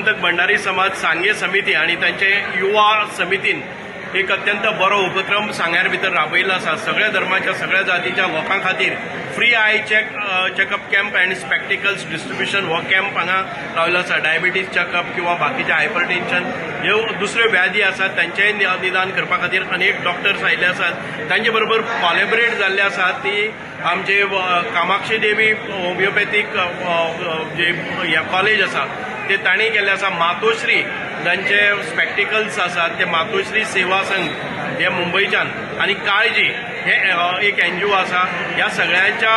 गोमंतक भंडारी समाज सांगे समिती आणि तांचे युवा समितीन एक अत्यंत बरो उपक्रम सांग्यार भितर राबयल्लो आसा. सगळ्या धर्माच्या, सगळ्या जातीच्या लोकां खातीर free eye checkup camp and spectacles distribution हो कॅम्प हांगा रावयलो आसा. डायबिटीज चॅकअप किंवा बाकीचे हायपर टेन्शन ह्यो दुसऱ्यो व्याधी आसात, तांचेय निदान करपा खातीर अनेक डॉक्टर्स आयिल्ले आसात. तांचे बरोबर कॉलेबरेट जाल्ले आसात ती आमचे कामाक्षी देवी होमिओपॅथीक जे हे कॉलेज आसा, ते तांणी केल्ले आसा. मातोश्री जांचे स्पॅक्टिकल्स आसात, ते मातोश्री सेवा संघ हे मुंबयच्यान आनी काळजी हे एक एनजीओ आसा. ह्या सगळ्यांच्या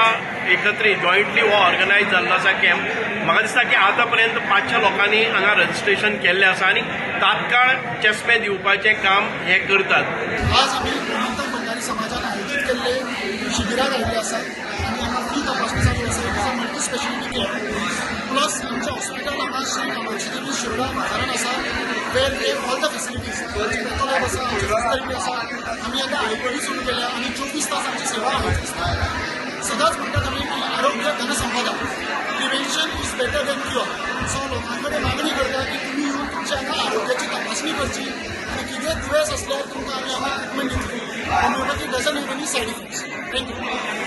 एकत्रीत जॉयंटली हो ऑर्गनायज जाल्लो आसा कॅम्प. म्हाका दिसता की आतां पर्यंत 500 लोकांनी हांगा रजिस्ट्रेशन केल्लें आसा आनी तात्काळ चष्मे दिवपाचें काम हे करतात. आज आमी गोमंतक भंडारी समाजान आयोजीत केल्ले शिबिराक आयिल्ले आसा आनी हांगा फ्री तपासणी चालू आसा. It is a multi speciality camp, plus आमचें हॉस्पिटल हांगा श्री कामाक्षी देवी शिरोडा बाजारान आसा, where we all the facilities. आमची पॅथोलॅब आसा, आमची फिजियोथेरपी आसा. आमी आतां आयपीडी सुरू केल्या आनी 24 तास आमची सेवा हांगा आसता. सदांच म्हणटात आमी की आरोग्य धनसंपदा. Prevention is better than cure. So लोकां कडेन मागणी करता की तुमी येवन तुमच्या हांगा आरोग्याची तपासणी करची आनी कितेंय दुयेंस आसल्यार तुमकां आमी हांगा ट्रिटमेंट दितली. Homeopathy doesn't have any side effects. Thank you.